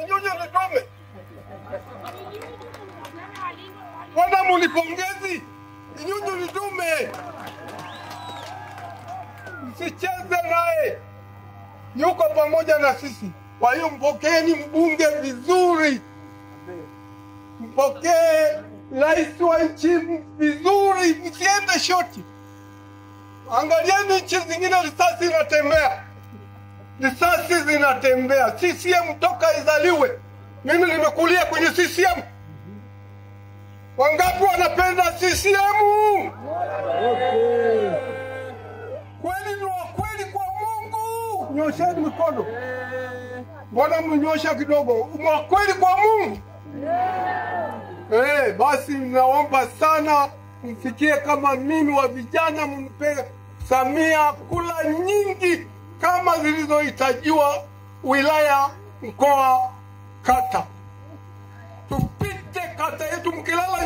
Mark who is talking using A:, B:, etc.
A: Nyunyu ni dume. Mbona munipongezi? Nyunyu ni dume. Msicheze naye, yuko pamoja na sisi. Kwa hiyo mpokeeni mbunge vizuri, mpokee rais wa nchi vizuri, msiende shoti. Angalieni nchi zingine, risasi inatembea, risasi zinatembea. CCM toka izaliwe, mimi nimekulia kwenye CCM. Wangapi wanapenda CCM? Kweli ni wa kweli kwa Mungu, nyosheni mikono. Mbona mnyosha kidogo? Mwa kweli kwa Mungu? Basi naomba sana mfikie kama mimi wa vijana, mpe Samia kula nyingi kama zilizohitajiwa wilaya, mkoa, kata. Tupite kata yetu, mkilala